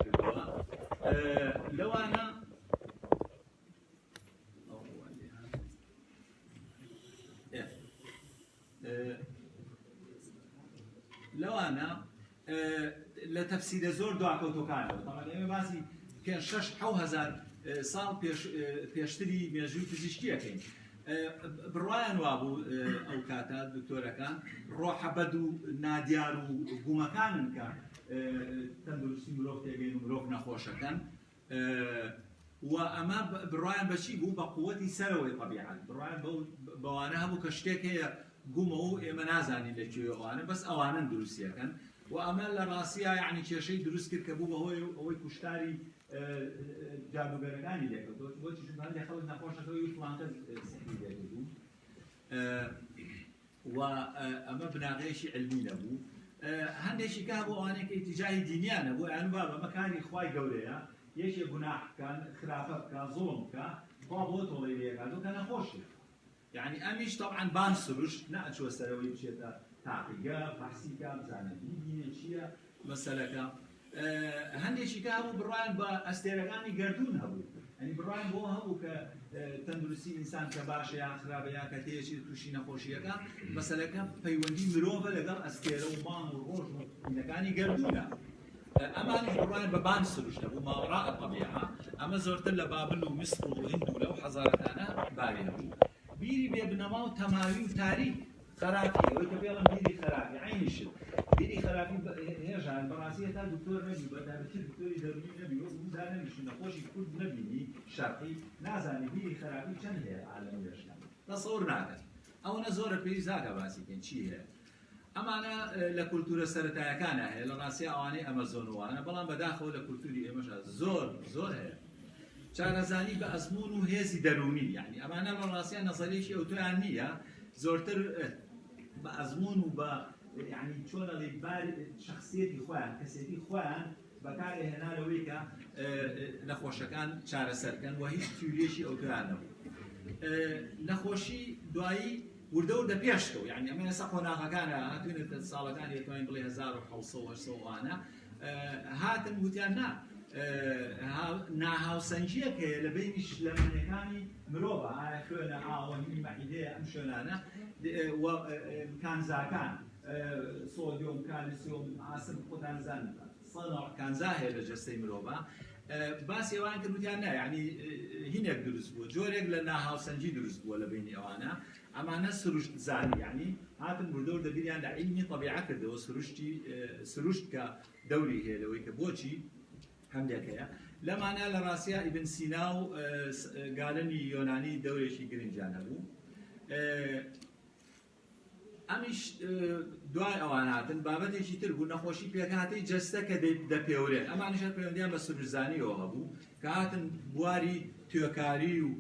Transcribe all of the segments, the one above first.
کردەوە لەوانە لەوانە لە تەفسیرە زۆر دواکەوتوەکانەوە تەبعەن ئێمە باسی پێ شەش حەو هەزار ساڵ پێشتری مێژووی پزیشکی ئەکەین بڕوایان وابوو ئەو کاتە دکتۆرەکان ڕۆحە بەد و نادیار و گومەکانن کە تەندروستی مرۆڤ تێگەین و مرۆڤ نەخۆشەکەن و ئەمە بڕوایان بەچی بوو بە قوتی سەرەوەی طبیعەت بڕوایان بەوانە هەبوو کە شتێک هەیە گومە و ئێمە نازانین لە کوێ ئەوانە بەس ئەوانن دروستیەکەن و ئەمە لە ڕاستیا یعنی کێشەی دروست کرد کە بوو بەهۆی ئەوەی کوشتاری جادوگەرەکانی لێکەوتەوە بۆچی چونکە هەندێک خەڵک نەخۆشەکەوەی فڵان کەس سحری لێکردوو و ئەمە بناغەیەکی علمی نەبوو هەندێکی کە هەبوو ئەوانەی کە ئیتیجاهی دینیان نەبوو یان بابە ئەمە کاری خوای گەورەیە یەکێ گوناح بکە خراپە بکە زوڵم بکە خوا بۆ تۆڵەی لێکات و کە نەخۆشی یەعنی ئەمیش تەبعەن بان سروشت نەئەچووە سەرەوەی بچێتە تاقیگە فەحسی کا بزانێ بیبینێ چییە مەسەلەکە. هەندێکی کە هەبوو بڕوایان بە ئەستێرەکانی گەردوون هەبوو یەعنی بڕوایان بۆ هەبوو کە تەندروستی ئینسان کە باشە یا خراپە یا کە تێچێت تووشی نەخۆشیەکە مەسەلەکە پەیوەندی مرۆڤە لەگەڵ ئەستێرە و مانگ و ڕۆژ و هینەکانی گەردوونە. ئەمانیش بڕوایان بە بان سروشت هەبوو، ماوراء الطبیعە، ئەمە زۆرتر لە بابل و میسر و هند و لەو حەزارەتانە باوی هەبوو. بیری بێ بنەما و تەماوی و تاریک، خەرافی، ئەوەی کە پێڵێن بیری خەرافی، عەینی شت. بیری خەرافی هێژا بەڕاستی هەتا دکتۆر نەبی، بەتایبەتی دکتۆری دەروونی نەبی، وەک من دانەنیشی نەخۆشی کورد نەبینی شەرقی، نازانی بیری خەرافی چەند هەیە عالەم مێشکا. تەسەور ناکەن. ئەوەنە زۆرە پێویست ناکا باسی کەین چی هەیە. ئەمانە لە کولتوورە سەرەتایەکانا هەیە، لە ڕاستیا ئەوانەی ئەمەزۆن و وانە، بەڵام بەداخەوە لە کولتووری ئێمەشا زۆر زۆر هەیە. چارەزانی بە ئەزموون و هێزی دەروونی، یانی ئەمانە لە ڕاستیا نەزەریەکی ئەوتۆیان نییە، زۆرتر بە ئەزموون و بە یانی چۆن ئەڵێی باری شەخسیەتی خۆیان، کەسێتی خۆیان بەکارێ هێنا لەوەی کە نەخۆشەکان چارەسەر کەن و هیچ تیوریەکی ئەوتۆیان نەبوو. نەخۆشی دوایی وردە وردە پێش کەوت یعنی ئەمە ئێستا قۆناغەکانە هاتوینەتە ساڵەکانی ئەتوانین بڵێ 1700 و 800 ئەوانە هاتن وتیان نا ناهاوسەنگیەک هەیە لە بینی شلەمەنیەکانی مرۆڤ ئایا خوێنە ئاوە هینی مەعیدەیە ئەم شوێنانە و کانزاکان سۆدیۆم کالیسیۆم ئاسن خۆتان زان سەد کانزا هەیە لە جەستەی مرۆڤا باسی ئەوان کرد وتیان نا یعنی هینێک دروست بووە جۆرێک لە ناهاوسەنگی دروست بووە لە بینی ئەوانە ئەمانە سروشت زانی یعنی هاتن وردە وردە بیریان لە عیلمی تەبیعە کردەوە سروشتی سروشت کە دەوری هەیە لەوەی کە بۆچی هەندێک هەیە لەمانە لە ڕاستیا ئیبن سینا و گالنی یۆنانی دەورێکی گرنگیان هەبوو ئەمیش دوای ئەوان هاتن بابەتێکی تر بوو نەخۆشی پێکهاتەی جەستە کە دەپێورێن ئەمانیش هەر پەیوەندیان بە سروشتزانیەوە هەبوو کە هاتن بواری توێکاری و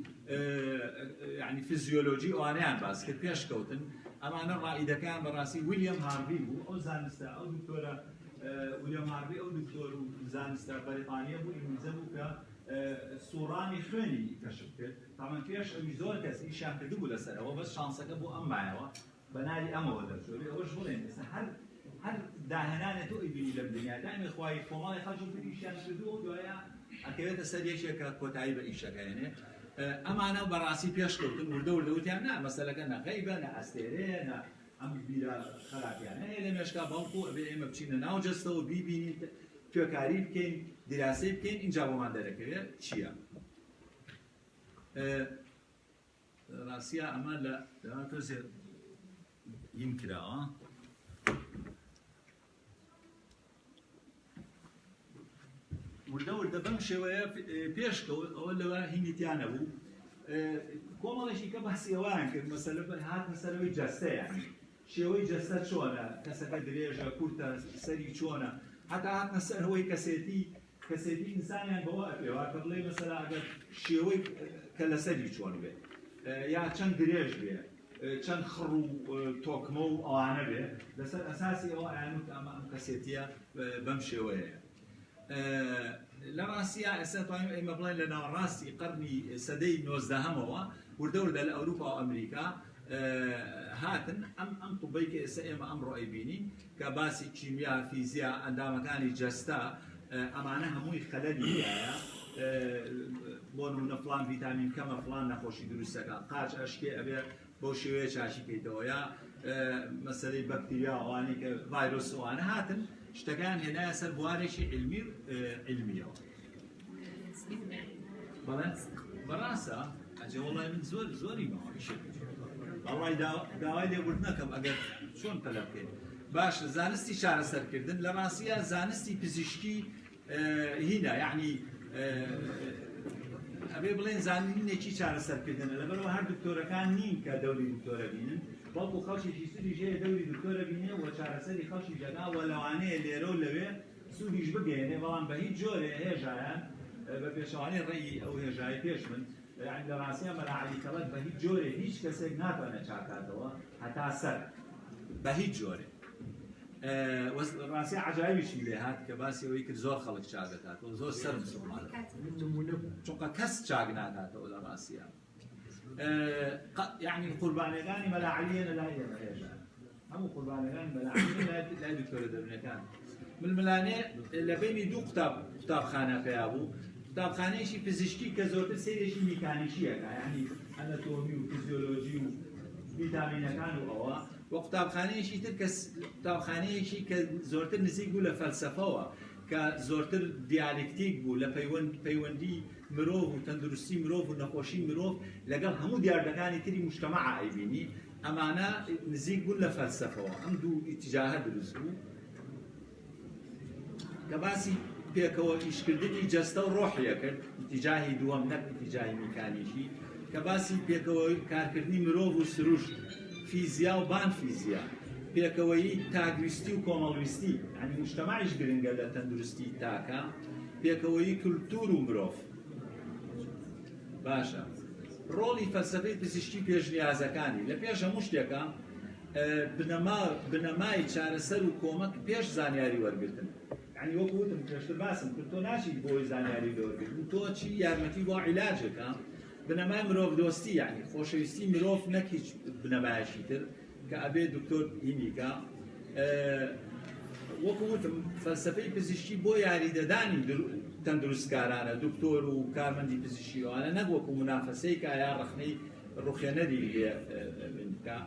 یعنی فیزیۆلۆژی ئەوانەیان باس کرد پێشکەوتن ئەمانە ڕائیدەکان بەڕاستی ویلیام هارڤی بوو ئەو زانستە ئەو دکتۆرە ویلیام هارڤی ئەو دکتۆر و زانستە بەریتانیە بوو ئینگلیزە بوو کە سوڕانی خوێنی کەشف کرد تاوان پێش ئەویش زۆر کەس ئیشیان کردبوو لەسەر ئەوە بەس شانسەکە بۆ ئەم مایەوە بە ناوی ئەمەوە دەرچوو ئەبێ ئەوەش بڵێن ئێستا هەر هەر داهێنانێ تۆ ئەیبینی لەم دنیا دایمە خوای کۆمەڵی خەڵکی تر ئیشیان کردووە و دوایە ئەکەوێتە سەر یەکێک کە کۆتایی بە ئیشەکە هێنێ ئەمانە بەڕاستی پێش کەوتن وردە وردە وتیان نا مەسەلەکە نە غەیبە نە ئەستێرەیە نە ئەم بیرە خراپیانە هەیە لە مێشکا بەڵکو ئەبێ ئێمە بچینە ناو جەستەوە بیبینین توێکاری بکەین دیراسەی بکەین ئینجا بۆمان دەرەکەوێت چییە ڕاستیا ئەمە لە تۆزێ هین کراوە. وردە وردە بەم شێوەیە پێش کەوت ئەوە لەوە هینی تیا نەبوو کۆمەڵێکی کە باسی ئەوان کرد مەسەلە هاتنە سەرەوەی جەستەیان شێوەی جەستە چۆنە کەسەکە درێژە کورتە سەری چۆنە هەتا هاتنە سەرەوەی کەسێتی کەسێتی ئینسانیان بەوە ئەپێوا کە بڵێی مەسەلا ئەگەر شێوەی کەلەسەری چۆن بێ یا چەند درێژ بێ چەند خڕ و تۆکمە و ئەوانە بێ لەسەر ئەساسی ئەوە ئەیان کە ئەمە ئەم کەسێتیە بەم شێوەیە لە ڕاستیا ئێستا توانیم ئێمە بڵێن لە ناوەڕاستی قەرنی سەدەی نۆزدەهەمەوە وردە وردە لە ئەوروپا و ئەمریکا هاتن ئەم ئەم طبەی کە ئێستا ئێمە ئەمڕۆ ئەیبینین کە باسی کیمیا، فیزیا، ئەندامەکانی جەستە، ئەمانە هەمووی خەلەلی تیایە بۆ نمونە فڵان ڤیتامین کەمە فڵان نەخۆشی دروستەکە قاچ ئەشکێ ئەبێ بەو شێوەیە چاکی کەیتەوە یا مەسەلەی بەکتریا ئەوانەی کە ڤایرۆس ئەوانە هاتن شتەکان هێنایە سەر بوارێکی علمی علمیەوە بەڵێ بەڕاستە ئەجێ وەڵای من زۆر زۆری ماوە وەڵای داوای لێبوردنەکەم ئەگەر چۆن پەلە بکەین باشە زانستی چارەسەرکردن لە ڕاستیە زانستی پزیشکی هینا یعنی ئەبێ بڵێن زانینێکی چارەسەرکردنە لەبەرەوە هەر دکتۆرەکان نین کە دەوری دکتۆرە بینن بەڵکو خەڵکێکی تریش هەیە دەوری دکتۆرە بینێ و چارەسەری خەڵکی دەکا و لەوانەیە لێرە و لەوێ سوودیش بگەیەنێ بەڵام بە هیچ جۆرێ هێژایان بە پێچەوانەی ڕێی ئەو هێژای پێش من یعنی لە ڕاستیا مەلا عەلی کەڵەک بە هیچ جۆرێ هیچ کەسێک ناتوانێت چاکاتەوە هەتا سەر بە هیچ جۆرێ ڕاستی عجایبیشی لێ هات کە باسی ئەوەی کرد زۆر خەڵک چاک دەکاتەوە زۆر سەرم سوڕما چونکە کەس چاک ناکاتەوە لە ڕاستیا یعنی قوربانەکانی مەلا عەلیە لە لای ئێمە هێژا هەموو قوربانەکانی مەلا عەلیە لای دکتۆرە دەروونەکان ململانێ لە بینی دوو قوتاب قوتابخانە پەیا بوو قوتابخانەیەکی پزیشکی کە زۆرتر سەیرێکی میکانیکیەکە یعنی ئەنەتۆمی و فیزیۆلۆژی و ڤیتامینەکان و ئەوە و قوتابخانەیەکی تر کە قوتابخانەیەکی کە زۆرتر نزیک بوو لە فەلسەفەوە کە زۆرتر دیالکتیک بوو لە پەیوەند پەیوەندی مرۆڤ و تەندروستی مرۆڤ و نەخۆشی مرۆڤ لەگەڵ هەموو دیاردەکانی تری موجتەمەع ئەیبینی، ئەمانە نزیک بوون لە فەلسەفەوە، ئەم دوو ئیتیجاهە دروست بوو کە باسی پێکەوە ئیشکردنی جەستە و ڕۆحی ئەکرد، ئیتیجاهی دووەم نەک ئیتیجاهی میکانیکی، کە باسی پێکەوە کارکردنی مرۆڤ و سروشت، فیزیا و بان فیزیا، پێکەوەیی تاکویستی و کۆمەڵویستی، یانی موجتەمەعیش گرنگە لە تەندروستی تاکە، پێکەوەیی کولتوور و مرۆڤ. باشە ڕۆڵی فەلسەفەی پزیشکی پێشنیازەکانی لە پێش هەموو شتێکە بنەما بنەمای چارەسەر و کۆمەک پێش زانیاری وەرگرتن یعنی وەکو وتم پێشتر باسم کرد تۆ ناچیت بۆی زانیاری لەوەرگرتن تۆ چی یارمەتی بۆ عیلاجێکە بنەمای مرۆڤ دۆستی یعنی خۆشەویستی مرۆڤ نەک هیچ بنەمایەکی تر کە ئەبێ دکتۆر هینیکا وەکو وتم فەلسەفەی پزیشکی بۆ یاریدەدانی تەندروستکارانە دکتۆر و کارمەندی پزیشکی ئەوانە نەک وەکو منافەسەی کا یا ڕەخنەی ڕوخێنەری لێ بکا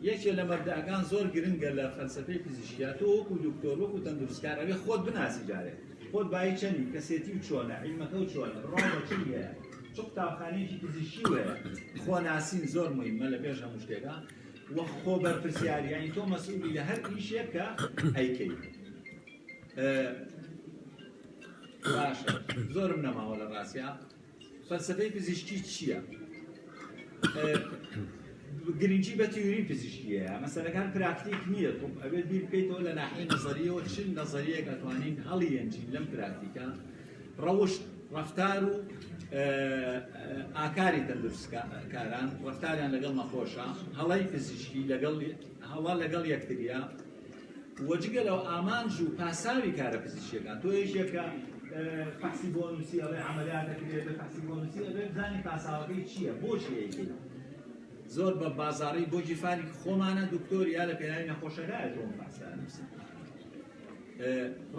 یەکێ لە مەبدەکان زۆر گرنگە لە فەلسەفەی پزیشکیا تۆ وەکو دکتۆر وەکو تەندروستکار ئەبێ خۆت بناسی جارێ خۆت بایی چەنی کەسێتی و چۆنە عیلمەکە و چۆنە بڕوا بە چی هەیە چ قوتابخانەیەکی پزیشکی هەیە خۆناسین زۆر مهمە لە پێش هەموو شتێکا و خۆ بەرپرسیاری یعنی تۆ مەسئولی لە هەر ئیشێک کە ئەیکەی باشە زۆرم نەماوە لە ڕاستیا فەلسەفەی پزیشکی چییە؟ گرنگی بە تیوری پزیشکی هەیە مەسەلەکان پراکتیک نییە تۆ ئەبێت بیر بکەیتەوە لە ناحیەی نەزەریەوە چ نەزەریەک ئەتوانین هەڵیەنجین لەم پراکتیکە ڕەوشت ڕەفتار و ئاکاری تەندروستکاران ڕەفتاریان لەگەڵ نەخۆشە هەڵەی پزیشکی لەگەڵ هەڵە لەگەڵ یەکتریە وە جگە لەو ئامانج و پاساوی کارە پزیشکیەکان تۆ یەکێکە فەحسی بۆ نووسی ئەڵێ عەمەلیات دەکرێت فەحسی بۆ نووسی ئەبێ بزانی پاساوەکەی چییە بۆچی ئەیکەی زۆر بە بازاڕی بۆ گیرفانی خۆمانە دکتۆر یا لە پێناوی نەخۆشەکایە تۆ فەحسە نووسی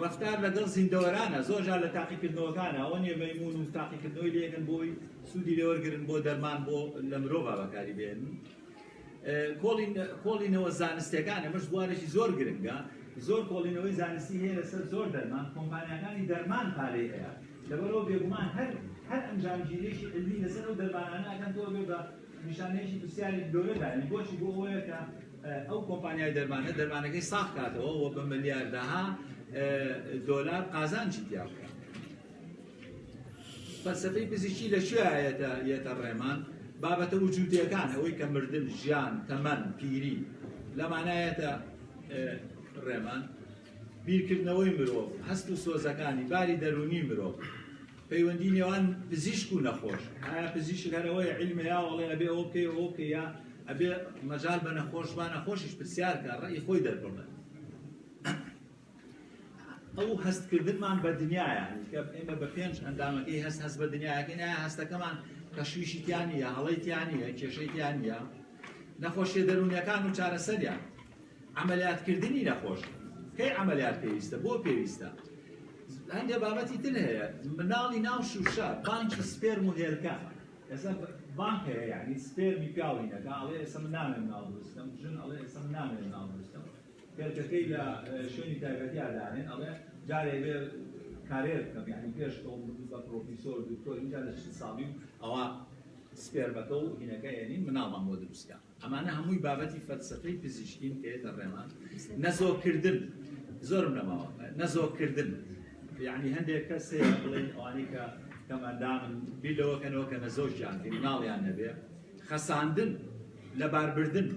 ڕەفتار لەگەڵ زیندەوەرانە زۆر جار لە تاقیکردنەوەکانە ئەوە نییە مەیمون و تاقیکردنەوەی لێکن بۆی سوودی لێوەرگرن بۆ دەرمان بۆ لە مرۆڤ بەکاری بێنن کۆڵینەوە زانستیەکان، ئەمەش بوارێکی زۆر گرنگە، زۆر کۆڵینەوەی زانستی هەیە لەسەر زۆر دەرمان، کۆمپانیاکانی دەرمان پارەی هەیە، لەبەرئەوە بێگومان هەر هەر ئەنجامگیریەکی عیلمی لەسەر ئەو دەرمانانە ئەکەن تۆ ئەبێ بە نیشانەیەکی پرسیاری گەورە دانی، بۆچی؟ بۆ ئەوەیە کە ئەو کۆمپانیای دەرمانە دەرمانەکەی ساغ کاتەوە و بە ملیاردەها دۆلار قازانجی تیا بکات. فەلسەفەی پزیشکی لە کوێ یەتە یەتە ڕێمان؟ بابەتە وجودیەکان، ئەوەی کە مردن، ژیان، تەمەن، پیری لەمانە یەتە ڕێمان. بیرکردنەوەی مرۆڤ، هەست و سۆزەکانی، باری دەروونی مرۆڤ، پەیوەندی نێوان پزیشک و نەخۆش. ئایا پزیشک هەر ئەوەیە عیلمە یا ئەڵێ ئەبێ ئەوە بکەی ئەوە بکەی یا ئەبێ مەجال بە نەخۆش با نەخۆشیش پرسیار کە ڕەئی خۆی دەربڕێ. ئەو هەستکردنمان بە دنیایە کە ئێمە بە پێنج ئەندامەکەی هەست هەست بە دنیاەکەی نایە هەستەکەمان تەشویشی تیا نییە هەڵەی تیا نییە کێشەی تیا نییە نەخۆشیە دەروونیەکان و چارەسەریان عملیاتکردنی نەخۆش کەی عملیات پێویستە بۆ پێویستە. هەندێک بابەتی تر هەیە، مناڵی ناو شوشە، بانکی سپێرم و هێلکە، ئێستا بانک هەیە یعنی سپێرمی پیاو هینەکە ئەڵێ ئێستا من نامەوێ مناڵ دروست کەم، ژن ئەڵێ ئێستا من نامەوێ مناڵ دروست کەم، هێلکەکەی لە شوێنی تایبەتیا دانێن، ئەڵێ جارێ بێ کارێر بکەم یعنی پێش کەوم ببم بە پرۆفیسۆر دکتۆر، ئینجا لە 40 ساڵی و ئەوە سپێرمەکە و هینەکە ئێنین مناڵمان بۆ دروست کە. ئەمانە هەمووی بابەتی فەلسەفەی پزیشکین کە یەتە ڕێمان. نەزۆککردن زۆرم نەماوە. نەزۆککردن یعنی هەندێک کەس هەیە بڵێن ئەوانەی کە کەمئەندامن بیر لەوە کەنەوە کە نەزۆکیان کەین مناڵیان نەبێ. خەساندن، لەباربردن،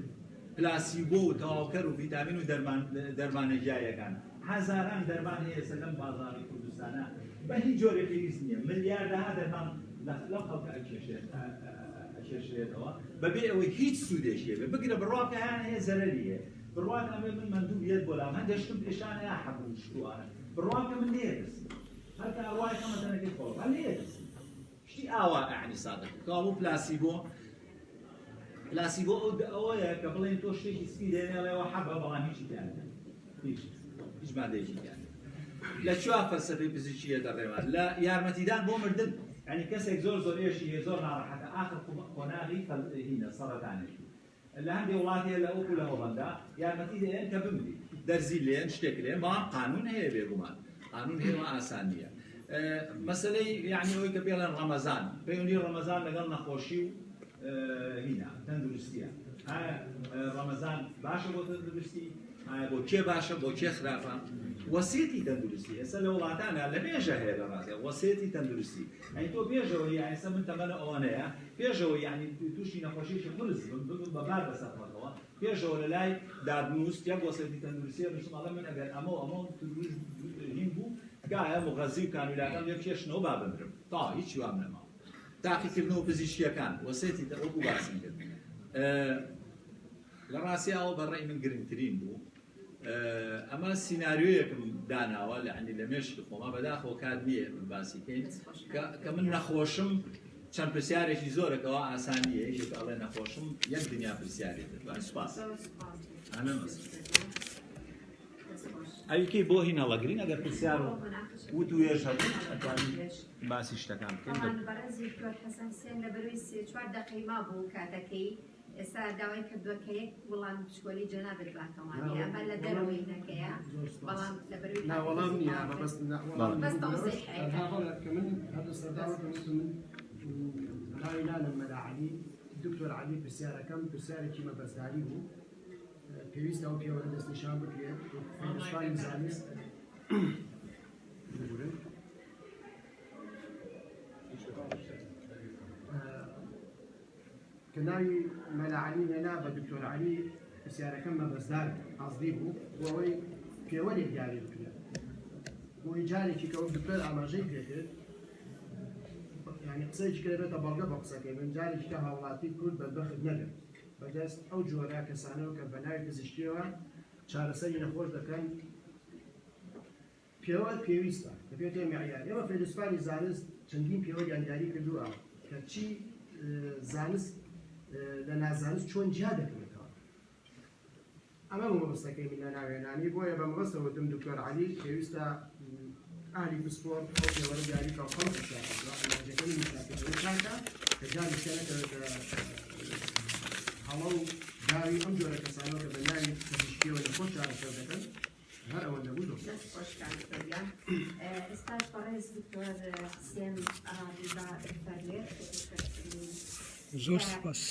پلاسیبۆ و تەواوکەر و ڤیتامین و دەرمان دەرمانە گیاییەکان. هەزاران دەرمان هەیە ئێستا لەم بازاڕی کوردستانە بە هیچ جۆرێک پێویست نییە. ملیاردەها دەرمان لەم خەڵکە ئەکێشێت ئەکێشرێتەوە بەبێ ئەوەی هیچ سوودێکی هەبێ. بگرە بڕوا بکە هەیان هەیە زەرەری هەیە. بڕوا کە ئەمێ من مەندوب یەت بۆ لام هەندێک شتم پێشان هەیە حەب و شت و ئانە. بڕوا بکە من لێ ئەترسم. هەر کە ئەڕوای خەمە تەنەکەی خۆڵم هەر لێ ئەترسم. شتی ئاوا یەعنی سادە. کەوابوو پلاسیبۆ پلاسیبۆ ئەو ئەوەیە کە بڵێن تۆ شتێکی سپی دێنێ ئەڵێ ئەوە حەبە بەڵام هیچی تیا نییە. هیچ هیچ مادەیەکی تیا نییە. لە کوێ فەلسەفەی پزیشکی یەتە ڕێوان؟ لە یارمەتیدان بۆ مردن. یعنی کەسێک زۆر زۆر ئێشی هەیە زۆر ناڕەحەتە ئاخر قۆناغی هینە سەڕەتانێکی لە هەندێ وڵات هەیە لە وەکو لە هۆڵەندا یارمەتی دەیەن کە بمری دەرزی لێن شتێک لێن بەڵام قانون هەیە بێگومان قانون هەیە و ئاسان نییە مەسەلەی یعنی ئەوەی کە پێڵێن ڕەمەزان پەیوەندی ڕەمەزان لەگەڵ نەخۆشی و هینا تەندروستیە ئایا ڕەمەزان باشە بۆ تەندروستی ئایا بۆ کێ باشە بۆ کێ خراپە وەسێتی تەندروستی ئێستا لە وڵاتانە لە مێژە هەیە لە ڕاستیا وەسێتی تەندروستی یعنی تۆ پێشەوە یعنی ئێستا من تەمەنە ئەوەنەیە پێشەوە یعنی تووشی نەخۆشیێکی قورس بم ببم بە بار بەسەر خەڵکەوە پێشەوە لە لای دادنووس یەک وەسێتی تەندروستیە نووسم ئەڵێ من ئەگەر ئەمە و ئەمە تروش هین بوو تکایە موغەزی و کانولاکەم لێ بکێشنەوە با بمرم تا هیچی وام نەماوە تاقیکردنەوە پزیشکیەکان وەسێتی وەکو باسم کرد لە ڕاستیا ئەوە بە ڕەئی من گرنگترین بوو. ئەمە سیناریۆیەکم داناوە لە عەنی لە مێشکی خۆما بەداخەوە کات نییە ئێمە باسی کەین کە من نەخۆشم چەند پرسیارێکی زۆرە کەوا ئاسان نییە یەکێک ئەڵێ نەخۆشم یەک دنیا پرسیارێت دەتوانین سوپاس ئەمە ئەویکەی بۆ هین هەڵەگرین ئەگەر پرسیار و وتوێژ هەبوو ئەتوانین باسی شتەکان بکەین. بەڕێز دکتۆر حەسەن حسێن لە بەرەوەی سێ چوار دەقەی مابوو کاتەکەی ئێستا داوای کردووە کە یەک وڵام بچکۆلەی جەنابت باتەوانێ ئەمە لە دەرەوەی نەکەیە بەڵام لە بەرەوەی نا وەڵام نییە مەبەست نا وەڵام بەس نەبوو تەوزیح تەنها بەڵێ کە من هەر لە سەرداوە کە وتم من ناوی نانم مەلا عەلی دکتۆر عەلی پرسیارەکەم پرسیارێکی مەبەستداری بوو پێویستە ئەو پێوەرە دەستنیشان بکرێت فەیلەسوفانی زانست ببورن کە ناوی مەلا عەلی هێنا بە دکتۆر عەلی پرسیارەکەم مەبەستدار قەزدی بوو بۆ ئەوەی پێوەرێک دیاری بکرێت بۆی جارێکی کە وەک دکتۆر ئاماژەی پێکرد یعنی قسەیەکی کە دەبێتە بەڵگە بۆ قسەکەی من جارێکی کە هاوڵاتی کورد بەدبەخت نەبێت بەدەست ئەو جۆرە کەسانەوە کە بە ناوی پزیشکیەوە چارەسەری نەخۆش دەکەن پێوەر پێویستە دەبێتە معیار. ئێمە فەیلەسوفانی زانست چەندین پێوەریان دیاری کردووە کە چی زانست لە نازانست چۆن جیا دەکرێتەوە. ئەمە بۆ مەبەستەکەی من لە ناوێنانی بۆیە بە مەبەستە وتم دکتۆر عەلی پێویستە ئەهلی پسپۆر ئەو پێوەرە دیاری کە خەڵک هۆشیار کردووە ئامانجەکە من هۆشیارکردنەوەی تاکە کە جاری شتێ نەکەوێتە هەڵە و داوی ئەم جۆرە کەسانەوە کە بە ناوی پزیشکیەوە نەخۆش چارەسەر دەکەن هەر ئەوەندە بوو زۆر دەست خۆش کاک دکتۆر گیان ئێستاش بەڕێز دکتۆر حسێن ڕابی با بفەرموێت زۆر سپاس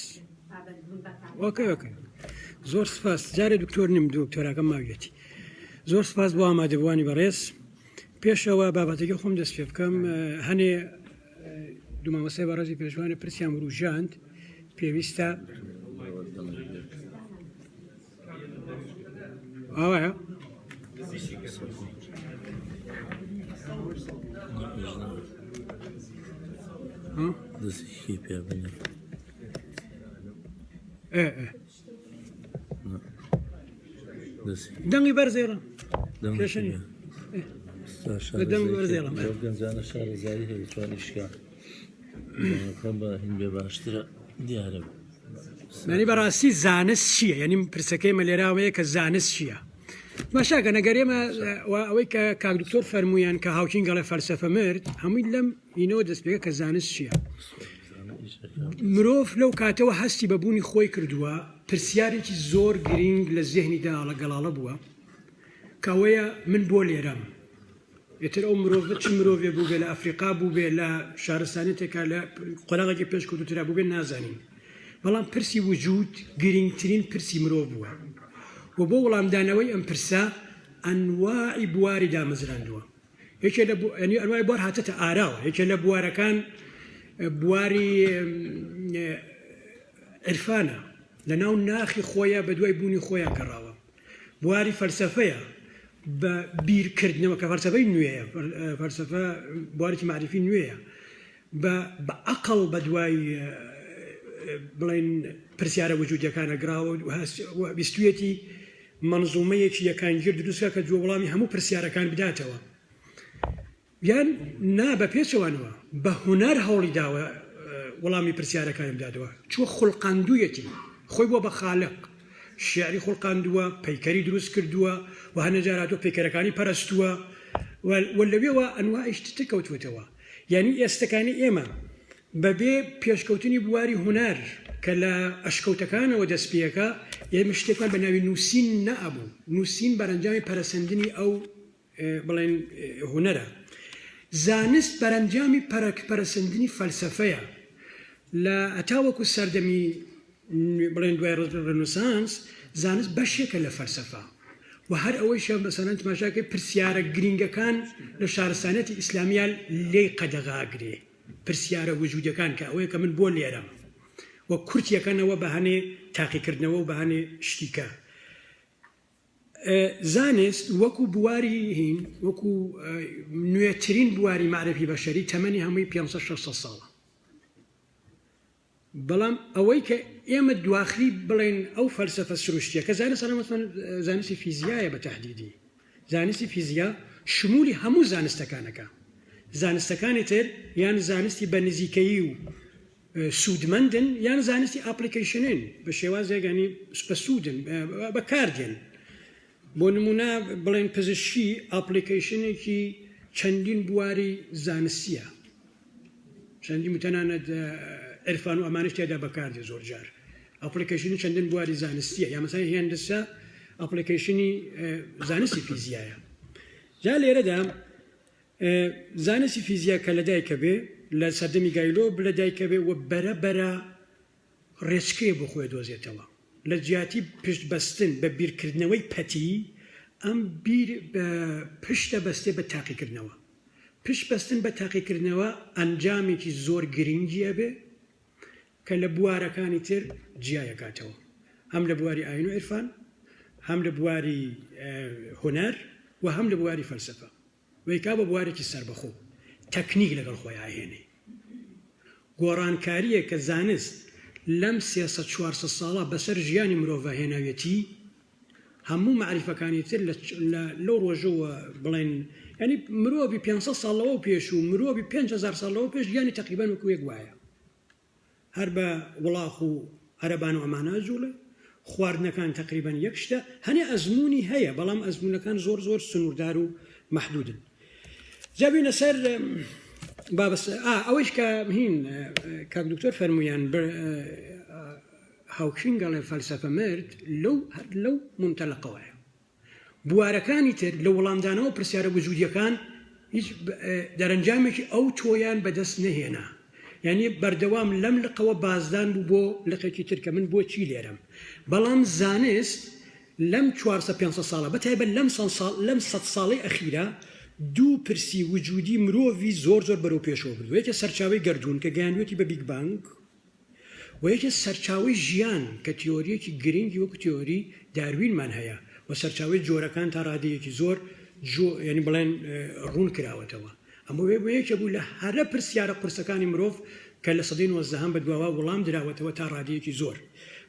پابەندبوون بە کات okay okay زۆر سپاس جارێ دکتۆر نیم دکتۆراکەم ماویەتی زۆر سپاس بۆ ئامادەبووانی بەڕێز پێشەوە بابەتەکە خۆم دەست پێ بکەم هەنێ دوو مامۆستای بەڕێزی پێشوانە پرسیان وروژاند پێویستە ئاوایە؟ دەستی پێ بنێ دەنگی بەرزێڵم کێشە نییە دەنگ بەرزێڵم گەنجانە شارەزایی هەیە توانی شکا بە هین بێ باشترە دیارە یانی بەڕاستی زانست چییە؟ یانی پرسەکەی مە لێراوەیە کە زانست چییە؟ باشە گەر ئێمە ئەوەی کە کاک دکتۆر فەرموویان کە هاوکینگ ئەڵێ فەلسەفە مرد هەمووی لەم هینەوە دەست پێکە کە زانست چییە؟ مرۆڤ لەو کاتەوە هەستی بە بوونی خۆی کردووە پرسیارێکی زۆر گرینگ لە زێهنیدا گەڵاڵە بووە کە ئەوەیە من بۆ لێرەم ئیتر ئەو مرۆڤە چ مرۆڤێ بووبێ لە ئەفریقا بووبێ لە شارستانێتێکا لە قۆناغێکی پێشکەوتووترا بووبێ نازانین بەڵام پرسی وجود گرینگترین پرسی مرۆڤ بووە و بۆ وەڵامدانەوەی ئەم پرسە ئەنواعی بواری دامەزراندووە یەکێ لە یعنی ئەنواعی بوار هاتەتە ئاراوە یەکێ لە بوارەکان بواری عرفانە لە ناو ناخی خۆیە بە دوای بوونی خۆیان گەڕاوە بواری فەلسەفەیە بە بیرکردنەوە کە فەلسەفەی نوێیە، فەلسەفە بوارێکی مەعریفی نوێیە، بە بە عەقڵ بە دوای بڵێن پرسیارە وجودیەکانە گڕاوە و ویستویەتی مەنزومەیەکی یەکانگیر دروست کە جوە وەڵامی هەموو پرسیارەکان بداتەوە. یان نا بە پێچەوانەوە بە هونەر هەوڵی داوە وەڵامی پرسیارەکانی بداتەوە، چووە خوڵقاندوویەتی، خۆی بووە بە خالق، شیعری خوڵقاندووە، پەیکەری دروست کردووە و هەنێ جار هاتووە پەیکەرەکانی پەرستووە و لەوێوە ئەنواعی شتی تر کەوتووەتەوە. یانی ئێستەکانی ئێمە بەبێ پێشکەوتنی بواری هونەر کە لە ئەشکەوتەکانەوە دەست پێکا، ئێمە شتێکمان بە ناوی نووسین نەئەبوو، نووسین بەرەنجامی پەرەسەندنی ئەو بڵێن هونەرە. زانست بەرەنجامی پەرەسەندنی فەلسەفەیە. لە هەتاوەکو سەردەمی بڵێن دوای ڕێنوسانس زانست بەشێکە لە فەلسەفە و هەر ئەوەیشە مەسەلەن تماشاکەی پرسیارە گرینگەکان لە شارستانیەتی ئیسلامییا لێی قەدەغاگرێ پرسیارە وجودیەکان کە ئەوەیە کە من بۆ لێرەم و کورتیەکەنەوە بە هەنێ تاقیکردنەوە و بە هەنێ شتیکە. زانست وەکو بواری هین، وەکو نوێترین بواری مەعرفی بەشەری تەمەنی هەمووی 500 600 ساڵە. بەڵام ئەوەی کە ئێمە دواخری بڵێن ئەو فەلسەفە سروشتیە کە زانست ئەڵێم زانستی فیزیایە بە تەحدیدی زانستی فیزیا شمولی هەموو زانستەکانەکە زانستەکانی تر یان زانستی بە نزیکەیی و سوودمەندن یان زانستی application ن بە شێوازێک ینی بە سوودن بەکاردێن بۆ نمونە بڵێن پزیشکی application ێکی چەندین بواری زانستیە چەندین تەنانەت عرفان و ئەمانش تێدا بەکاردێ زۆر جار application ی چەندین بواری زانستیە یا مەسای هێندسە application ی زانستی فیزیایە جا لێرەدا زانستی فیزیا کە لەدایکەبێ لە سەردەمی گایلۆ لەدایکەبێ و بەرە بەرە ڕێچکەیە بۆ خۆی دۆزێتەوە لە جیاتی پشت بەستن بە بیرکردنەوەی پەتی ئەم بیر پشتە بەستێ بە تاقیکردنەوە پشت بەستن بە تاقیکردنەوە ئەنجامێکی زۆر گرنگی ئەبێ کە لە بوارەکانی تر جیایەکاتەوە هەم لە بواری ئاین و عیرفان هەم لە بواری هونەر و هەم لە بواری فەلسەفە. وەیکا بە بوارێکی سەربەخۆ تەکنیک لەگەڵ خۆی ئاهێنێ. گۆڕانکارییەک کە زانست لەم 300 400 ساڵە بەسەر ژیانی مرۆڤا هێناویەتی هەموو مەعریفەکانی تر لە لەو ڕۆژەوە بڵێن یانی مرۆڤی 500 ساڵ لەوە پێش و مرۆڤی 5000 ساڵ لەوە پێش ژیانی تەقریبەن وەکو یەک وایە. هەر بە وڵاخ و عەرەبان و ئەمانە ئەجوڵێ، خواردنەکان تەقریبەن یەک شتە، هەنێ ئەزموونی هەیە بەڵام ئەزموونەکان زۆر زۆر سنووردار و مەحدودن. جا بینە سەر بابەس ئا ئەوەیش کە هین کاک دکتۆر فەرموویان هاوکینگ ئەڵێ فەلسەفە مرد لەو هەر لەو مونتەلەقەوەیە. بوارەکانی تر لە وەڵامدانەوە پرسیارە وجودیەکان هیچ دەرەنجامێکی ئەو تۆیان بەدەست نەهێنا یعنی بەردەوام لەم لقەوە بازدان بوو بۆ لقێکی تر کە من بۆچی لێرەم بەڵام زانست لەم 400 500 ساڵە بەتایبەت لەم ساڵ لەم سەد ساڵەی ئەخیرا دوو پرسی وجودی مرۆڤی زۆر زۆر بەرەو پێشەوە بردووە یەکێ سەرچاوەی گەردوون کە گەیاندوێتی بە Big Bang و یەکێ سەرچاوەی ژیان کە تیۆرییەکی گرنگی وەکو تیۆری داروینمان هەیە و سەرچاوەی جۆرەکان تا ڕادەیەکی زۆر جۆ یانی بڵێن ڕوون کراوەتەوە. ئەمە وێ بۆ یەکێ بوو لە هەرە پرسیارە قورسەکانی مرۆڤ کە لە سەدەی نۆزدەهەم بە دواوە وڵام دراوەتەوە تا ڕادەیەکی زۆر.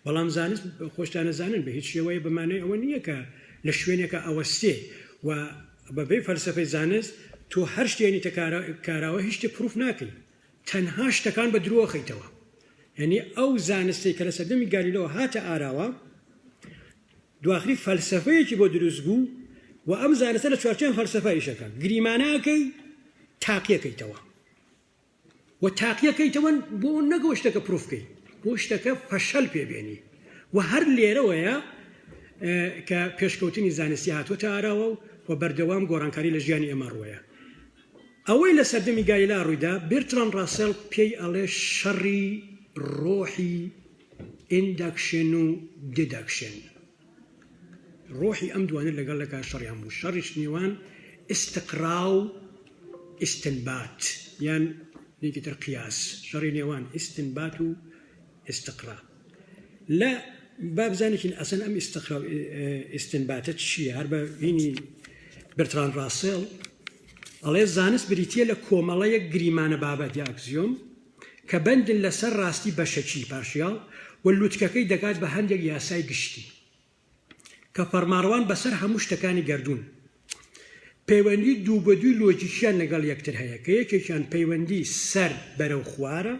بەڵام زانست خۆشتان ئەزانن بە هیچ شێوەیە بە مانای ئەوە نییە کە لە شوێنێکا ئەوەستێ و بە بێ فەلسەفەی زانست تۆ هەر شتێ یەنیتە کاراوە هیچ شتێ proof ناکەی. تەنها شتەکان بە درۆ ئەخەیتەوە یانی ئەو زانستەی کە لە سەردەمی گالیلۆ هاتە ئاراوە. دواخری فەلسەفەیەکی بۆ دروست بوو و ئەم زانستە لە چوارچێوەی فەلسەفە ئیشەکە گریمانەکەی تاقیەکەیتەوە و تاقیەکەیتەوە بۆ نەگەوە شتەکە proof کەی بۆ شتەکە فەشەل پێ بێنی و هەر لێرەوەیە کە پێشکەوتنی زانستی هاتووەتە ئاراوە و بەردەوام گۆڕانکاری لە ژیانی ئێمە ڕووەیە. ئەوەی لە سەردەمی گالیلا ڕوویدا، بێرتراند ڕاسێڵ پێی ئەڵێ شەڕی ڕۆحی induction و deduction. ڕۆحی ئەم دوانە لەگەڵ لەکا شەڕیان بوو، شەڕیش نێوان ئیستقرا و ئیستنبات یان یەکی تر قیاس، شەڕی نێوان ئیستنبات و ئیستقرا. لە با بزانێکین ئەسەن ئەم ئیستقرا و ئیستنباتە چییە؟ هەر بە هینی بێرتراند ڕاسێڵ ئەڵێ زانست بریتییە لە کۆمەڵەیەک گریمانە بابەت یا axiom کە بەندن لەسەر ڕاستی بەشەکی، partial، و لوتکەکەی دەگات بە هەندێک یاسای گشتی کە فەرمانڕەوان بەسەر هەموو شتەکانی گەردوون. پەیوەندی دوو بە دووی لۆجیکیان لەگەڵ یەکتر هەیە کە یەکێکیان پەیوەندی سەر بەرەو خوارە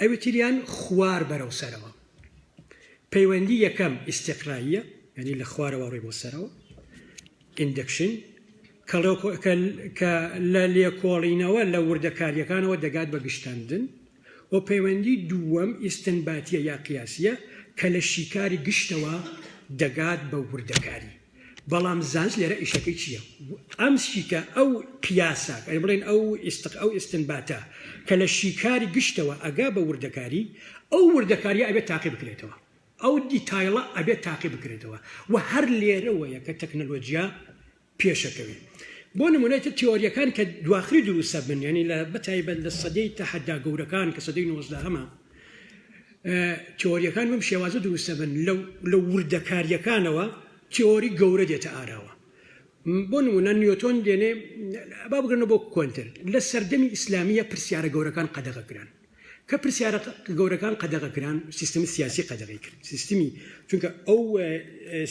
ئەوی تریان خوار بەرەو سەرەوە. پەیوەندی یەکەم ئیستیقراییە یانی لە خوارەوە ڕووی بۆ سەرەوە. Induction، کە لە لێکۆڵینەوە لە وردەکارییەکانەوە دەگات بە گشتاندن، و پەیوەندی دووەم ئیستنباتییە یا قیاسییە کە لە شیکاری گشتەوە دەگات بە وردەکاری. بەڵام زانست لێرە ئیشەکەی چییە؟ ئەم شیکە ئەو قیاسە، یانی بڵێین ئەو ئیستق ئەو ئیستنباتە کە لە شیکاری گشتەوە ئەگا بە وردەکاری، ئەو وردەکارییە ئەبێت تاقی بکرێتەوە. ئەو detail ە ئەبێت تاقی بکرێتەوە و هەر لێرەوەیە کە تەکنەلۆجیا پێشەکەوێ. بۆ نمونە ئیتر تیۆریەکان کە دواخری دروستە بن یانی لە بەتایبەت لە سەدەی تەحەدا گەورەکان کە سەدەی نۆزدەهەمە تیۆریەکان بەم شێوازە دروستە بن لە وردەکاریەکانەوە تیۆری گەورە دێتە ئاراوە. بۆ نمونە نیۆتۆن دێنێ با بگرنەوە بۆ کۆنتر لە سەردەمی ئیسلامیە پرسیارە گەورەکان قەدەغە کران. کە پرسیارە گەورەکان قەدەغە کران، سیستمی سیاسی قەدەغەی کرد. سیستمی، چونکە ئەو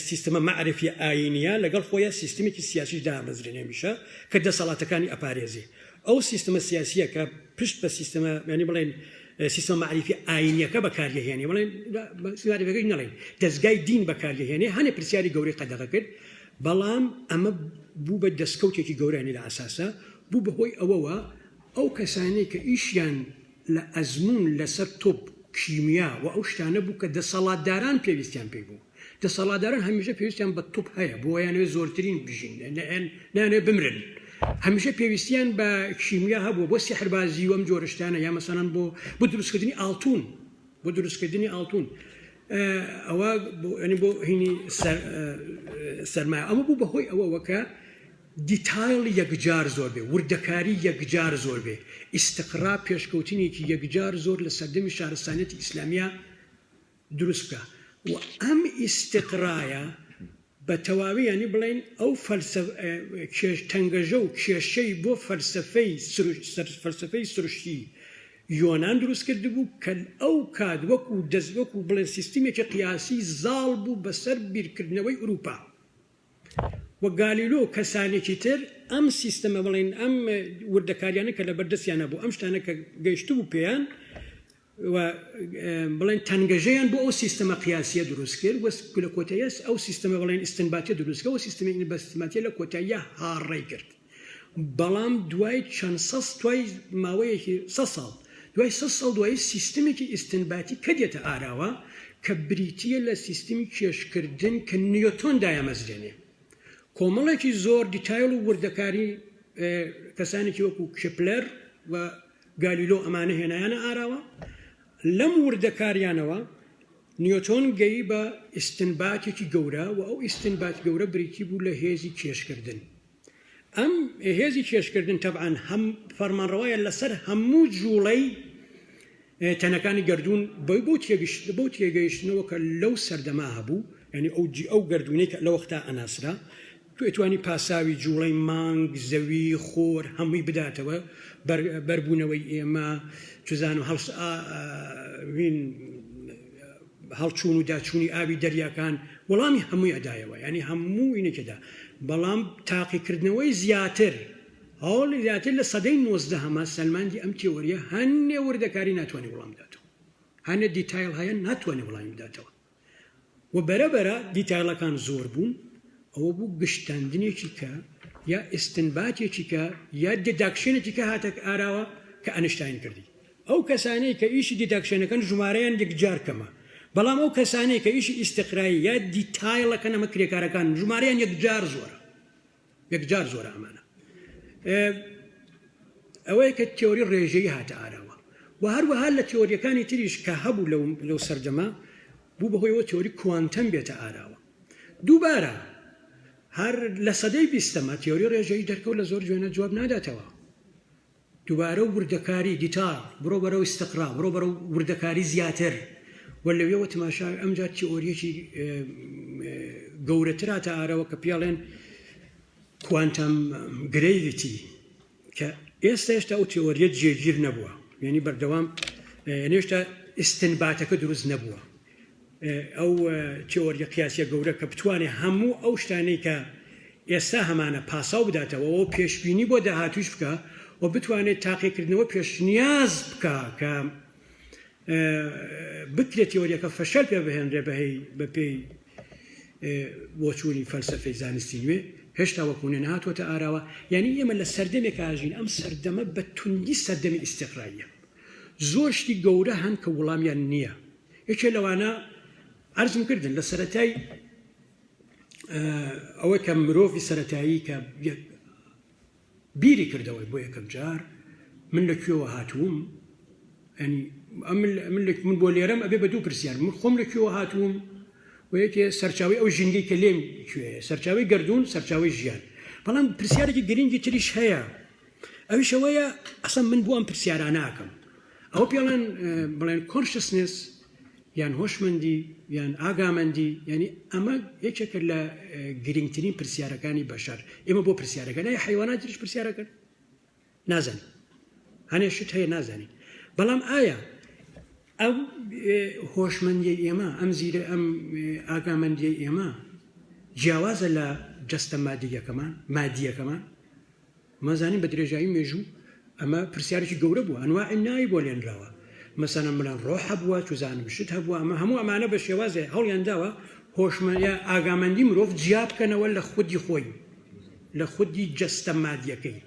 سیستمە مەعریفیە ئایینیە لەگەڵ خۆیا سیستمێکی سیاسیش دامەزرێنێ هەمیشە کە دەسەڵاتەکانی ئەپارێزێ. ئەو سیستمە سیاسیە کە پشت بە سیستمە یانی بڵێن سیستمە مەعریفیە ئایینیەکە بەکاریەهێنێ، بڵێن مەعریفەکەش نەڵێن دەزگای دین بەکاریەهێنێ، هەنێ پرسیاری گەورەی قەدەغە کرد، بەڵام ئەمە بوو بە دەسکەوتێکی گەورە یانی لە ئەساسا بوو بە هۆی ئەوەوە ئەو کەسانەی کە ئیشیان لە ئەزموون لەسەر تۆپ، کیمیا و ئەو شتانە بوو کە دەسەڵاتداران پێویستیان پێی بوو. دەسەڵاتداران هەمیشە پێویستیان بە تۆپ هەیە بۆ ئەیانەوێت زۆرترین بژین، نایانەوێت بمرن. هەمیشە پێویستیان بە کیمیا هەبووە بۆ سیحربازی و ئەم جۆرە شتانە یا مەسەلەن بۆ بۆ دروستکردنی ئاڵتوون بۆ دروستکردنی ئاڵتوون ئەوە بۆ هینی سەرمایە ئەمە بوو بەهۆی ئەوەوە کە detail یەکجار زۆر بێ، وردەکاری یەکجار زۆر بێ، ئیستقرا پێشکەوتنێکی یەکجار زۆر لە سەردەمی شارستانیەتی ئیسلامیا دروست بکا و ئەم ئیستقرایە بە تەواوی یانی بڵێین ئەو فەلسەف کێش تەنگەژە و کێشەی بۆ فەلسەفەی فەلسەفەی سروشتی یۆنان دروست کردبوو کە ئەو کات وەکوو دەست وەکوو بڵێن سیستمێکی قیاسی زاڵ بوو بەسەر بیرکردنەوەی ئورووپا. و گالیلۆ و کەسانێکی تر ئەم سیستەمە بڵێین ئەم وردەکاریانە کە لەبەر دەستیانە بوو ئەم شتانە کە گەیشتبوو پێیان و بڵێن تەنگەژەیان بۆ ئەو سیستەمە قیاسیە دروست کرد وەس لە کۆتاییەس ئەو سیستەمە بڵێن ئیستنباتیە دروست کرد ئەو سیستەمی ئیستنباتیە لە کۆتاییە هاڕەی کرد بەڵام دوای چەند سەد دوای ماوەیەکی سە ساڵ دوای سە ساڵ دوایی سیستمێکی ئیستنباتی کە دێتە ئاراوە کە بریتییە لە سیستمی کێشکردن کە نیۆتۆن دایەمەزرێنێ کۆمەڵێکی زۆر detail و وردەکاری کەسانێکی وەکو کێپلەر و گالیلۆ ئەمانە هێنایانە ئاراوە لەم وردەکاریانەوە نیۆتۆن گەی بە ئیستنباتێکی گەورە و ئەو ئیستنبات گەورە بریتی بوو لە هێزی کێشکردن ئەم هێزی کێشکردن تەبعەن هەم فەرمانڕەوایە لەسەر هەموو جوڵەی تەنەکانی گەردوون بەو بۆ تێگەشت بەو تێگەیشتنەوە کە لەو سەردەما هەبوو یعنی ئەو جی ئەو گەردوونەی کە لە وەختا ئەناسرا تو ئەتوانی پاساوی جوڵەی مانگ زەوی خۆر هەمووی بداتەوە بەر بەربوونەوەی ئێمە چزانم هەڵس وین هەڵچوون و داچوونی ئاوی دەریاکان وەڵامی هەمووی ئەدایەوە یانی هەموو ئینێکی ئەدا بەڵام تاقیکردنەوەی زیاتر هەوڵی زیاتر لە سەدەی نۆزدەهەما سەلماندی ئەم تێۆریە هەنێ وردەکاری ناتوانێ وەڵام بداتەوە هەنێ detail هەیە ناتوانێ وەڵامی بداتەوە. و بەرە بەرە detail ەکان زۆر بوون، ئەوە بوو گشتاندنێکی کە یا ئیستنباتێکی کە یا deduction ێکی کە هاتە ئاراوە کە ئەنشتاین کردی. ئەو کەسانەی کە ئیشی deduction ەکەن ژمارەیان یەکجار کەمە، بەڵام ئەو کەسانەی کە ئیشی ئیستقرایی یا detail ەکەن ئەمە کرێکارەکانن ژمارەیان یەکجار زۆرە. یەکجار زۆرە ئەمانە. ئەوەیە کە تیۆری ڕێژەیی هاتە ئاراوە و هەروەها لە تیۆریەکانی تریش کە هەبوو لەو لەو سەردەمە بوو بەهۆیەوە تیۆری کوانتەم بێتە ئاراوە. دووبارە هەر لە سەدەی بیستەمە تیۆری ڕێژەیی دەرکەوت لە زۆر جوێنە جواب ناداتەوە. دووبارە وردەکاری، detail، بڕۆ بەرەو ئیستقرا، بڕۆ بەرەو وردەکاری زیاتر و لەوێوە تماشا ئەمجار تیۆریەکی گەورەتر هاتە ئاراوە کە پێڵێن quantum gravity کە ئێستا هێشتا ئەو تیۆریە جێگیر نەبووە یعنی بەردەوام هێشتا ئیستنباتەکە دروست نەبووە ئەو تیۆریە قیاسیە گەورە کە بتوانێت هەموو ئەو شتانەی کە ئێستا هەمانە پاساو بداتەوە و پێشبینی بۆ داهاتووش بکا و بتوانێت تاقیکردنەوە پێشنیاز بکا کە بکرێت تیۆریەکە فەشەل پێ بهێنرێ بەهی بەپێی بۆچوونی فەلسەفەی زانستی نوێ هێشتا وەکوونێ نەهاتووەتە ئاراوە یعنی ئێمە لە سەردەمێک ئاژین ئەم سەردەمە بە توندی سەردەمی ئیستیقراییە زۆر شتی گەورە هەن کە وڵامیان نییە یەکێ لەوانە عەرزم کردن لە سەرەتای ئەوە کە مرۆڤی سەتایی کە بیری کردەوەی بۆ یەکەم جار من لە کوێوە هاتووم ئەنی من من بۆ لێرەم ئەبێ بە دوو پرسیار من خۆم لە کوێوە هاتووم و یەکێ سەرچاوی ئەو ژینگەی کە لێم کوێ سەرچاوی گردون سەرچاوی ژیان بەڵام پرسیارێکی گرنگی تریش هەیە ئەویش ئەوەیە ئەسڵەن من بۆ ئەم پرسیارانە ئەکەم ئەوە پێڵێن بڵێن consciousness یان هۆشمەندی یان ئاگامەندی یعنی ئەمە یەکێکە لە گرنگترین پرسیارەکانی بەشەر ئێمە بۆ پرسیارەکە نای حیوانات تریش پرسیارەکەن نازانین هەنێ شت هەیە نازانین بەڵام ئایا ئەو هۆشمەندیەی ئێمە ئەم زیرە ئەم ئاگامەندیەی ئێمە جیاوازە لە جەستە مادیەکەمان مادیەکەمان مازانین بە درێژایی مێژوو ئەمە پرسیارێکی گەورە بووە، ئەنواعی ناوی بۆ لێنراوە، مەسەلەن بڵێن ڕۆح هەبووە، چوزانم شت هەبووە، ئەمە هەموو ئەمانە بە شێوازێ هەوڵیان داوە هۆشمە یا ئاگامەندی مرۆڤ جیا بکەنەوە لە خودی خۆی، لە خودی جەستە مادیەکەی،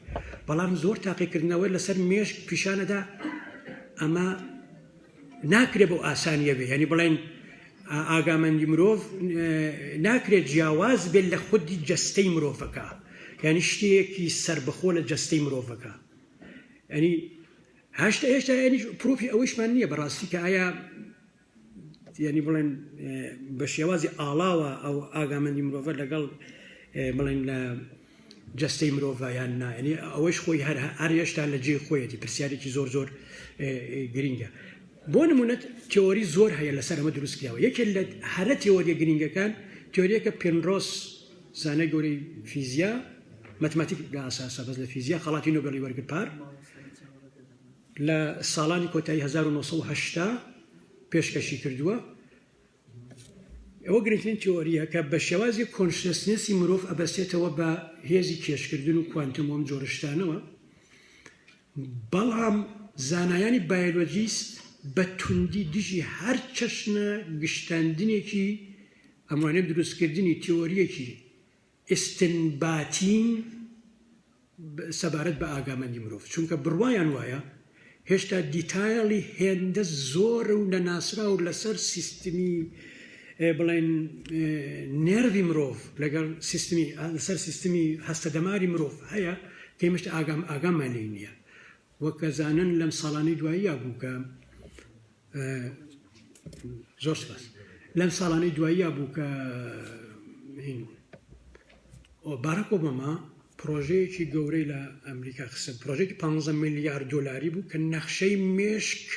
بەڵام زۆر تاقیکردنەوە لەسەر مێشک پیشانەدا ئەمە ناکرێ بەو ئاسانیە بێ، یانی بڵێن ئاگامەندی مرۆڤ ناکرێت جیاواز بێت لە خودی جەستەی مرۆڤەکە، یانی شتێکی سەربەخۆ لە جەستەی مرۆڤەکە، یانی هەشتا هێشتا یانی proof ی ئەوەیشمان نییە بەڕاستی کە ئایا یانی بڵێن بە شێوازی ئاڵاوە ئەو ئاگامەندی مرۆڤە لەگەڵ بڵێن لە جەستەی مرۆڤە یان نا یعنی ئەوەیش خۆی هەر هەر هێشتا لە جێی خۆیەتی پرسیارێکی زۆر زۆر گرینگە بۆ نمونەت تیۆری زۆر هەیە لەسەر ئەمە دروست کراوە یەکێک لە هەرە تیۆریە گرینگەکان تیۆریەکە پێنرۆس زانای گەورەی فیزیا مەتماتیک لە ئاساسە بەس لە فیزیا خەڵاتی نۆبێڵی وەرگرت پار لە ساڵانی کۆتایی 1970 پێشکەشی کردووە ئەوە گرنگترین تیۆرییە کە بە شێوازی consciousness ی مرۆڤ ئەبەستێتەوە بە هێزی کێشکردن و کوانتەم و ئەم جۆرە شتانەوە، بەڵام زانایانی بایۆلۆجیست بە توندی دژی هەر چەشنە گشتاندنێکی ئەمانە دروستکردنی تیۆرییەکی ئیستنباتین سەبارەت بە ئاگامەندی مرۆڤ، چونکە بڕوایان وایە هێشتا detail ی هێندە زۆرە و نەناسراو لەسەر سیستمی بڵێن nerve ی مرۆڤ لەگەڵ سیستمی لەسەر سیستمی هەستەدەماری مرۆڤ هەیە کە ئێمە هێشتا ئاگام ئاگامان لێی نییە وەک ئەزانن لەم ساڵانەی دواییا بوو کە زۆر سپاس لەم ساڵانەی دواییا بوو کە باراک ئۆباما پرۆژەیەکی گەورەی لە ئەمریکا خستە پرۆژێکی 15 میلیارد دلاری بوو کە نەخشەی مێشک